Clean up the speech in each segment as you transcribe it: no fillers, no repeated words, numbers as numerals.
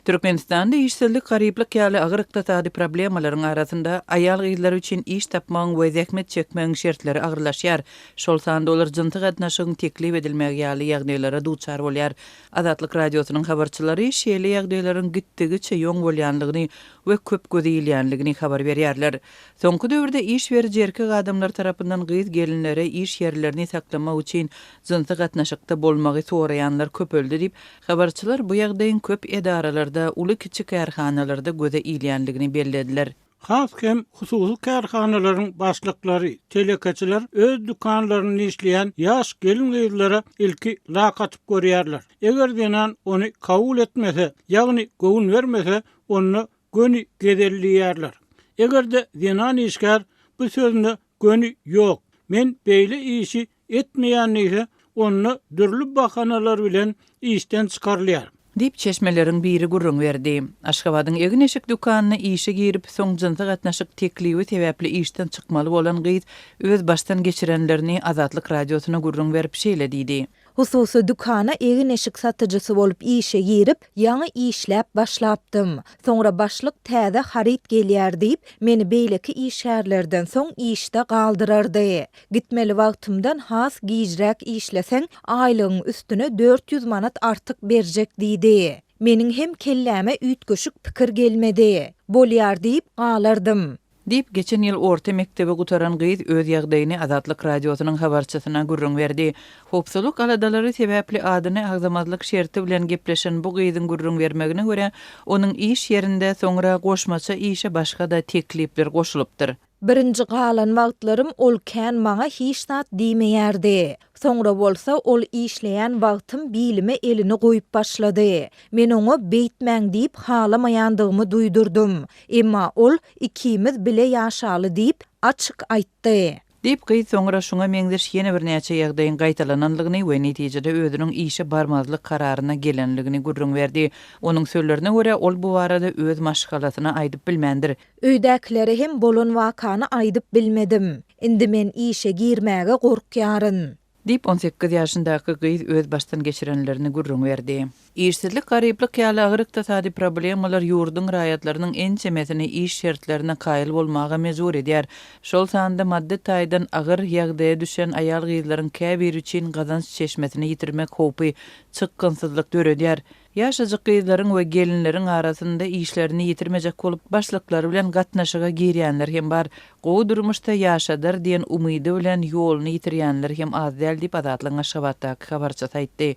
Türkmenistanda işsizlik, garyplyk ýaly agyr ykdysady problemalaryň arasynda, aýal-gyzlar üçin iş tapmagyň we zähmet çekmegiň şertleri agyrlaşýar. Şol sanda olar jynsy gatnaşygyň teklip edilmegi ýaly ýagdaýlara duçar bolýar. Azatlyk Radiosynyň habarçylary şeýle ýagdaýlaryň gitdigiçe ýoň bolýanlygyny we köp göze ilýänligini habar berýärler. Soňky döwürde iş beriji erkek adamlar tarapyndan gyz-gelinlere iş ýerlerini saklamak üçin jynsy gatnaşykda bolmagy soraýanlar köpeldi diýip, habarçylar bu ýagdaýyň köp edaralarda, uly-kiçi kärhanalarda göze ilýänligini bellediler. Has hem hususy kärhanalaryň başlyklary, telekeçiler öz dükanlarynda işleýän ýaş gelin-gyzlara ilki lak atyp görýärler. Eger zenan ony kabul etmese, ýagny göwün bermese, onda göni gezelleýärler. Eger-de zenan işgär bu sözüne göni ýok, men beýle işi etmeýän diýse, onda dürli bahanalar bilen işden çykarylýar. Diýip, çeşmeleriň biri gürrüň berdi. Aşgabadyň egin-eşik dükanyna işe girip, soň jynsy gatnaşyk teklibi sebäpli işden çykmaly bolan gyz öz başdan geçirenlerini Azatlyk Radiosyna gürrüň berip, şeýle diýdi. Hususy dükana egin-eşik satyjysy bolup işe girip, ýaňy işläp başlapdym. Soňra başlyk täze haryt gelýär diýip, meni beýleki işgärlerden soň işde galdyrardy. Gitmeli wagtymdan has gijräk işleseň, aýlygyň üstüne 400 manat artyk berjek diýdi. Meniň hem kelläme üýtgeşik pikir gelmedi. Bolýar diýip galardym. Diýip, geçen ýyl orta mekdebi gutaran gyz öz ýagdaýyny Azatlyk Radiosynyň habarçysyna gürrüň berdi. Howpsuzlyk aladalary sebäpli adyny agzamazlyk şerti bilen gepleşen bu gyzyň gürrüň bermegine görä, onuň iş ýerinde soňra goşmaça işe başga-da teklipler goşulypdyr. Birinji galan wagtlarym ol kän maňa hiç zat diýmeýärdi. Soňra bolsa ol işleýän wagtym bilime elini goýup başlady. Men oňa beýtmäň diýip halamaýandygymy duýdurdym. Emma ol ikimiz bile ýaşaly diýip açyk aýtdy. Diýip, gyz soňra şuňa meňzeş ýene birnäçe ýagdaýyň gaýtalananlygyny we netijede özüniň işe barmazlyk kararyna gelenligini gürrüň berdi. Onuň sözlerine görä, ol bu barada öz maşgalasyna aýdyp bilmändir. Öýdäkilere hem bolan wakany aýdyp bilmedim. Indi men işe girmäge gorkýaryn. Diýip, 18 ýaşyndaky gyz öz başdan geçirenlerini gürrüň berdi. Işsizlik, garyplyk ýaly agyr ykdysady problemalar ýurduň raýatlarynyň ençemesini iş şertlerine kaýyl bolmaga mejbur edýär. Şol sanda maddy taýdan agyr ýagdaýa düşen aýal-gyzlaryň käbiri üçin gazanç çeşmesini ýitirmek howpy çykgynsyzlyk döredýär. Ýaşajyk gyzlaryň we gelinleriň arasynda işlerini ýitirmejek bolup, başlyklary bilen gatnaşyga girýänler hem bar. Gowy durmuşda ýaşadar diýen umydy bilen ýoluny ýitirýänler hem az däl diýip, Azatlygyň Aşgabatdaky habarçysy aýtdy.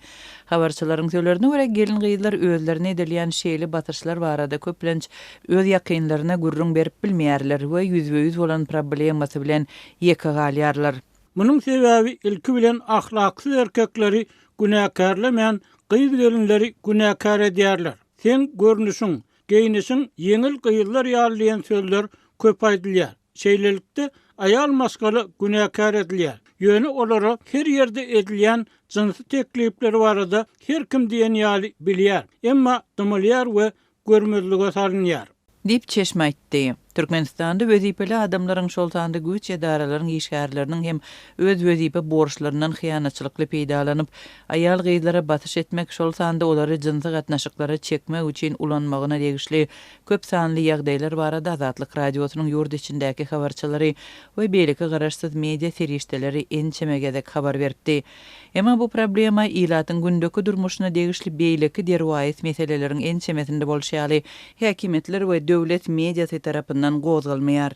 Habarçylaryň sözlerine görä, gelin-gyzlar özlerine edilýän şeýle basyşlar barada köplenç öz ýakynlaryna gürrüň berip bilmeýärler we ýüzbe-ýüz bolan problemasy bilen ýeke galýarlar. Munuň sebäbi ilki bilen ahlaksyz erkekleri günäkärlemän gyz-gelinleri günäkär edýärler. Seň görnüşiň, geýnişiň ýeňil gyzlar ýaly diýen sözler köp aýdylýar. Şeýlelikde, aýal maşgala günäkär edilýär. Ýöne olara her ýerde edilýän jynsy teklipler barada her kim diýen ýaly bilýär. Emma dymylýar we görmezlige salynýar. Diýip, çeşme aýtdy. Türkmenistanda wezipeli adamlaryň, şol sanda güýç edaralaryň işgärleriniň hem öz wezipe borçlaryndan hyýanatçylykly peýdalanyp, aýal-gyzlara basyş etmek, şol sanda olary jynsy gatnaşyklara çekmek üçin ulanmagyna degişli köp sanly ýagdaýlar barada Azatlyk Radiosynyň ýurt içindäki habarçylary we beýleki garaşsyz media serişdeleri ençeme gezek habar beripdi. Emma bu problema ilatyň gündeki durmuşyna degişli beýleki derwaýys meseleleriň ençemesinde bolşy ýaly, häkimiýetler we döwlet mediasy tarapyndan gozgalmaýar.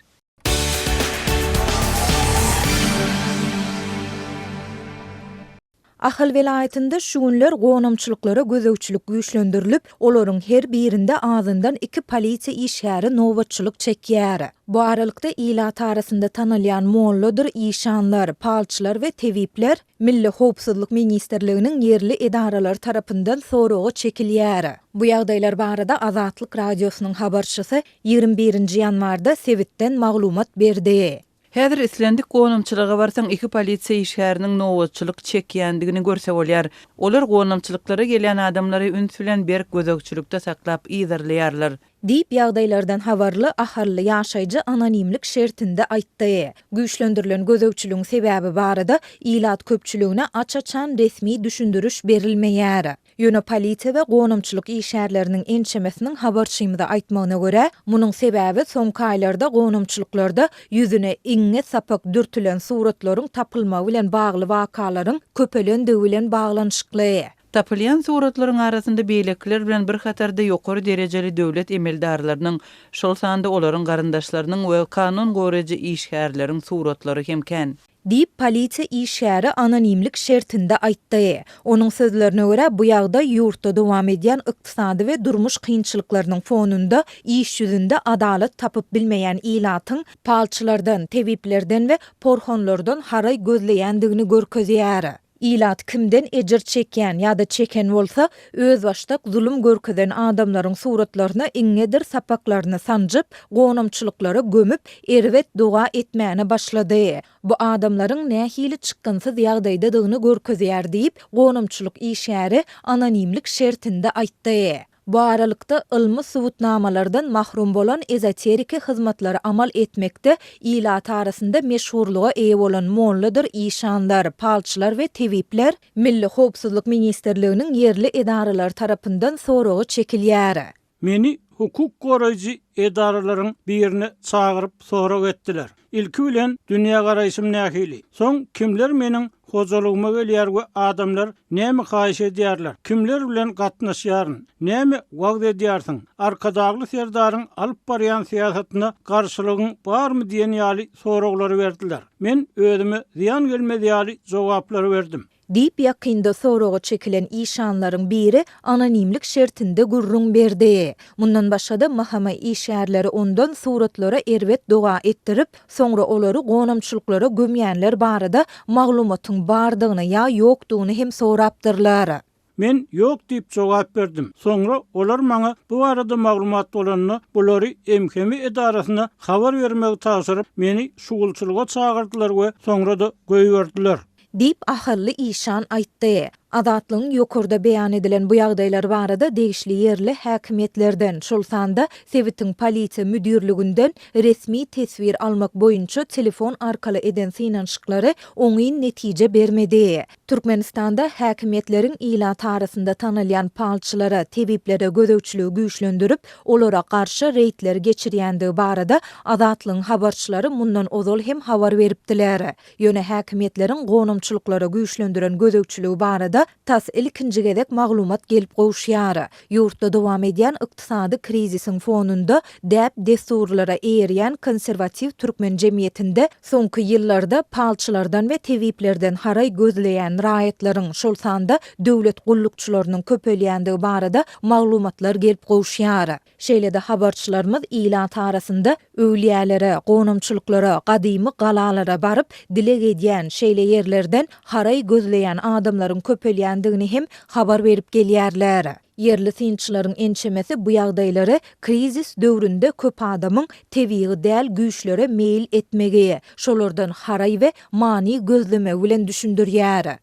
Ahal welaýatynda şu günler gonamçylyklara gözegçilik güýçlendirilip, olaryň her birinde azyndan iki polisiýa işgäri nobatçylyk çekýär. Bu aralykda, ilat arasynda tanalýan molladyr işanlar, palçylar we tebipler Milli howpsuzlyk ministrliginiň ýerli edaralary tarapyndan soraga çekilýär. Bu ýagdaýlar barada Azatlyk Radiosynyň habarçysy 21 nji ýanwarda sebitden maglumat berdi. Häzir islendik gonamçylyga barsaň iki polisiýa işgäriniň nobatçylyk çekýändigini görse bolýar. Olar gonamçylyklara gelýän adamlary üns bilen berk gözegçilikde saklap yzarlaýarlar. Diýip, ýagdaýlardan habarly ahally ýaşaýjy anonimlik şertinde aýtdy. Güýçlendirilen gözegçiligiň sebäbi barada ilat köpçüligine aç-açan resmi düşündiriş berilmeýär. Ýöne polisiýa we gonamçylyk işgärleriniň ençemesiniň habarçymyza aýtmagyna görä, munuň sebäbi soňky aýlarda gonamçylyklarda ýüzüne iňňe sapak dürtülen suratlaryň tapylmagy bilen bagly wakalaryň köpelendigi bilen baglanyşykly. Tapylýan suratlaryň arasynda beýlekiler bilen bir hatarda ýokary derejeli döwlet emeldarlarynyň, şol sanda olaryň garyndaşlarynyň we kanun goraýjy işgärleriň suratlary hem kän. Diýip, polisiýa işgäri anonimlik şertinde aýtdy. Onuň sözlerine görä, bu ýagdaý ýurtda dowam edýän ykdysady we durmuş kynçylyklarynyň fonunda iş ýüzünde adalat tapyp bilmeýän ilatyň palçylardan, tebiplerden we porhanlardan haraý gözleýändigini görkezýär. Ilat kimden ejir çekýän ýa-da çeken bolsa, özbaşdak zulum görkezen adamlaryň suratlaryna iňňedir sapaklaryny sanjyp, gonamçylyklara gömüp, erbet doga etmäne başlady. Bu adamlaryň nähili çykgynsyz ýagdaýdadygyny görkezýär diýip, gonamçylyk işgäri anonimlik şertinde aýtdy. Bu aralykda, ylmy subutnamalardan mahrum bolan ezoteriki hyzmatlary amal etmekde ilat arasynda meşhurlyga eýe bolan molladyr işanlar, palçylar we tebipler Milli howpsuzlyk ministrliginiň ýerli edaralary tarapyndan soraga çekilýär. Meni hukuk goraýjy edaralaryň birine çagyryp sorag etdiler. Ilki bilen dünýägaraýşym nähili? Soň kimler meniň hojalygyma gelýär we adamlar näme haýyş edýärler? Kimler bilen gatnaşýaryn? Näme wagyz edýärsiň? Arkadagly Serdaryň alyp barýan syýasatyna garşylygyň barmy diýen ýaly soraglary berdiler. Men özüme zyýan gelmez ýaly jogaplary berdim. Diýip, ýakynda soraga çekilen işanlaryň biri anonimlik şertinde gürrüň berdi. Mundan başga-da, MHM işgärleri ondan suratlara erbet doga etdirip, soňra olary gonamçylyklara gömýänler barada maglumatyň bardygyny ýa ýokdugyny hem sorapdyrlar. Men ýok diýip jogap berdim. Soňra olar maňa bu barada maglumat bolanda, bulary MHM edarasyna habar bermegi tabşyryp, meni şugulçylyga çagyrdylar we soňra-da goýberdiler. Diýip, ahally işan aýtdy. Azatlygyň ýokarda beýan edilen bu ýagdaýlar barada degişli ýerli häkimiýetlerden, şol sanda sebitiň polisiýa müdirliginden resmi teswir almak boýunça telefon arkaly eden synanyşyklary oňyn netije bermedi. Türkmenistanda häkimiýetleriň ilat arasynda tanalýan palçylara, tebiplere gözegçiligi güýçlendirip, olara garşy reýdleri geçirýändigi barada Azatlygyň habarçylary mundan ozal hem habar beripdiler. Ýöne häkimiýetleriň gonamçylyklara güýçlendiren gözegçiligi barada tas ilkinji gezek maglumat gelip gowuşýar. Ýurtda dowam edýän ykdysady krizisiň fonunda däp-dessurlara eýerýän konserwatiw türkmen jemgyýetinde soňky ýyllarda palçylardan we tebiplerden haraý gözleýän raýatlaryň, şol sanda döwlet gullukçylarynyň köpelýändigi barada maglumatlar gelip gowuşýar. Şeýle-de habarçylarymyz ilat arasynda öwlüýälere, gonamçylyklara, gadymy galalara baryp dileg edýän, şeýle ýerlerden haraý gözleýän adamlaryň köpelýändigini hem habar berip gelýärler. Ýerli synçylaryň ençemesi bu ýagdaýlary krizis döwründe köp adamyň tebigy däl güýçlere meýil etmegi, şolardan haraý we many gözlemegi bilen düşündirýär.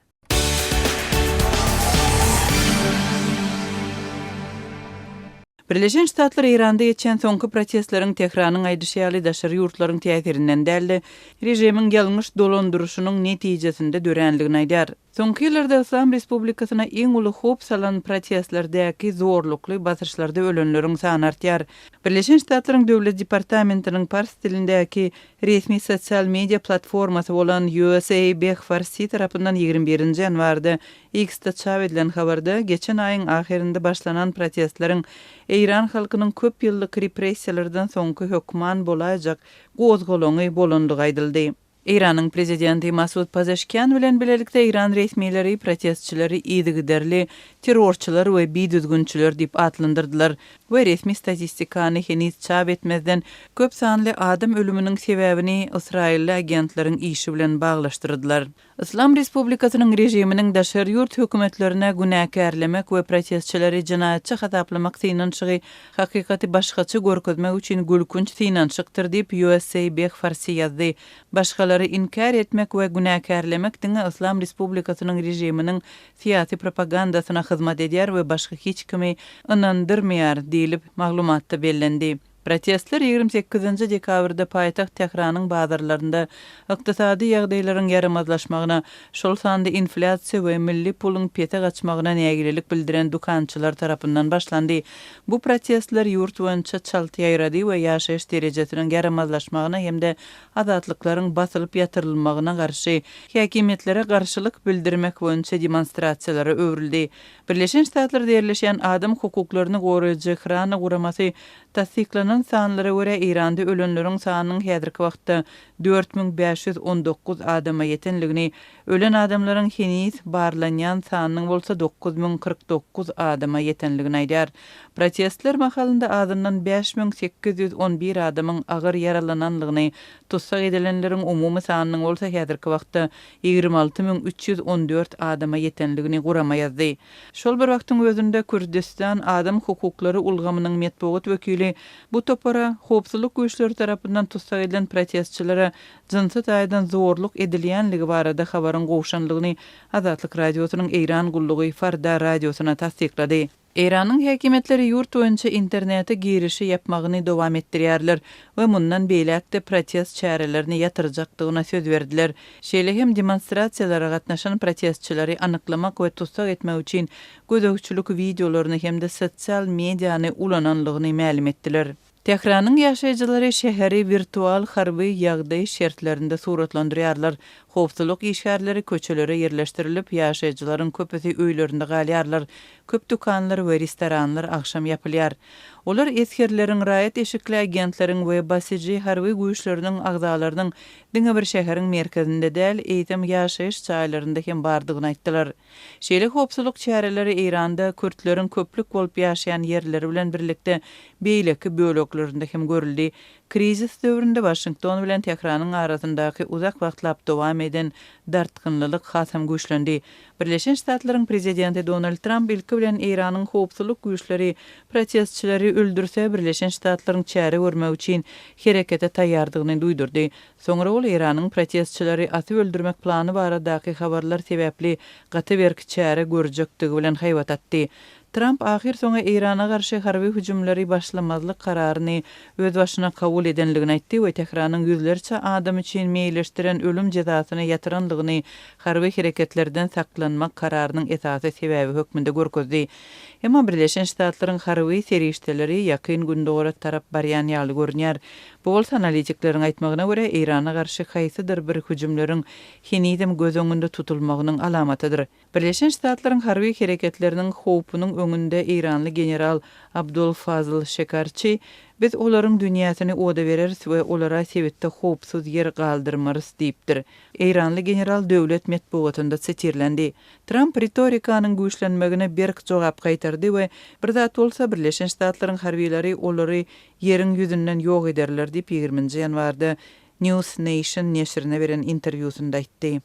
Birleşen Ştatlar Eýranda geçýän soňky protestleriň Tähranyň aýdyşy ýaly daşary ýurtlaryň täsirinden däl-de, režimiň ýalňyş dolandyryşynyň netijesinde dörändigini aýdýar. Soňky ýyllarda Yslam Respublikasyna iň uly howp salan protestlerdäki zorlukly basyşlarda ölenleriň sany artýar. Birleşen Ştatlaryň Döwlet departamentiniň pars dilindäki Resmi sosial media platformasy bolan USA Beh Farsi tarapyndan 21-nji ýanwarda X-de çap edilen habarda, geçen aýyň ahyrynda başlanan protestleriň eýran halkynyň köp ýyllyk repressiýalardan soňky hökman bolaýjak gozgalaňy bolandygy aýdyldy. Eýranyň prezidenti Masud Pazeşkian bilen bilelikde eýran resmileri protestçileri yzygiderli terrorçylar we bidüzgünçiler diýip atlandyrdylar we resmi statistikany heniz çap etmezden köp sanly adam ölüminiň sebäbini ysraýylly agentleriň işi bilen baglaşdyrdylar. Yslam Respublikasynyň režiminiň daşary ýurt hökümetlerine günäkärlemek we protestçileri jenaýatçy hasaplamak synanyşygy hakykaty başgaça görkezmek üçin gülkünç synanyşykdyr diýip, USA Beh Farsi ýazdy. Başgalary inkär etmek we günäkärlemek diňe Yslam Respublikasynyň režiminiň syýasy propagandasyna hyzmat edýär we başga hiç kimi ynandyrmaýar diýlip, maglumatda bellendi. Protestler 28-nji dekabrda paýtagt Tähranyň bazarlarynda ykdysady ýagdaýlaryň ýaramazlaşmagyna, şol sanda inflýasiýa we milli puluň pese gaçmagyna nägilelik bildiren dükançylar tarapyndan başlandy. Bu protestler ýurt boýunça çalt ýaýrady we ýaşaýyş derejesiniň ýaramazlaşmagyna hem-de azatlyklaryň basylyp ýatyrylmagyna garşy häkimiýetlere garşylyk bildirmek boýunça demonstrasiýalara öwrüldi. Birleşen Ştatlarda ýerleşýän adam hukuklaryny goraýjy Hrana guramasy tassyklanan sanlara görä, Eýranda ölenleriň sanynyň häzirki wagtda 4519 adama ýetenligini, ölen adamlaryň heniz barlanýan sanynyň bolsa 9049 adama ýetenligini aýdýar. Protestler mahalynda azyndan 5811 adamyň agyr ýaralananlygyny, tussag edilenleriň umumy sanynyň bolsa häzirki wagtda 26 314 adama ýetenligini gurama ýazdy. Şol bir wagtyň özünde Kürdüstan adam hukuklary ulgamynyň metbugat wekili bu topara howpsuzlyk güýçleri tarapyndan tussag edilen protestçilere jynsy taýdan zorluk edilýänligi barada habaryň gowşanlygyny Azatlyk Radiosynyň Eýran gullugy Farda radiosyna tassyklady. Eýranyň häkimiýetleri ýurt boýunça internete girişi ýapmagyny dowam etdirýärler we mundan beýläk-de protest çärelerini ýatyrjakdygyna söz berdiler. Şeýle hem demonstrasiýalara gatnaşan protestçileri anyklamak we tussag etmek üçin gözegçilik wideolaryny hem-de sosial mediany ulananlygyny mälim etdiler. Tähranyň ýaşaýjylary şäheri wirtual harby ýagdaý şertlerinde suratlandyrýarlar. Howpsuzlyk işgärleri köçelere ýerleşdirilip, ýaşaýjylaryň köpüsi öýlerinde galýarlar. Köp dükanlar we restoranlar agşam ýapylýar. Olar esgerleriň, raýat eşikli agentleriň we basiji harby güýçleriniň agzalarynyň diňe bir şäheriň merkezinde däl, eýsem ýaşaýyş jaýlarynda hem bardygyny aýtdylar. Şeýle howpsuzlyk çäreleri Eýranda kürtleriň köplük bolup ýaşaýan ýerleri bilen birlikde beýleki böleklerinde hem görüldi. Krizis döwründe Waşington bilen Tähranyň arasyndaky uzak wagtlap dowam eden dartgynlylyk hasam güýçlendi. Birleşen Ştatlaryň prezidenti Donald Tramp ilki bilen Eýranyň howpsuzlyk güýçleri protestçileri öldürse, Birleşen Ştatlaryň çäre görmek üçin herekete taýýardygyny duýdurdy. Soňra ol Eýranyň protestçileri atyp öldürmek plany baradaky habarlar sebäpli gaty berk çäre görjekdigi bilen haýbat atdy. Tramp ahyrsoňy Eýrana garşy harby hüjümleri başlamazlyk kararyny özbaşyna kabul edenligini aýtdy we Tähranyň ýüzlerçe adam üçin meýilleşdiren ölüm jezasyny ýatyranlygyny harby hereketlerden saklanmak kararynyň esasy sebäbi hökmünde görkezdi. Emma Birleşen Ştatlaryň harby serişdeleri Ýakyn Gündogara tarap barýan ýaly görünýär. Bu bolsa analitikleriň aýtmagyna görä, Eýrana garşy haýsydyr bir hüjümleriň henizem göz öňünde tutulmagynyň alamatydyr. Birleşen Ştatlaryň harby hereketleriniň howpunyň öňünde eýranly general Abdul Fazl Şekarçi, Biz olaryň dünýäsini oda bereris we olara sebitde howpsuz ýer galdyrmarys diýipdir. Eýranly general döwlet metbugatynda sitirlendi. Tramp ritorikanyň güýçlenmegine berk jogap gaýtardy we bir zat bolsa Birleşen Ştatlaryň harbylary olary ýeriň ýüzünden ýok ederler diýip 20-nji ýanwarda News Nation neşirine beren interwýusynda aýtdy.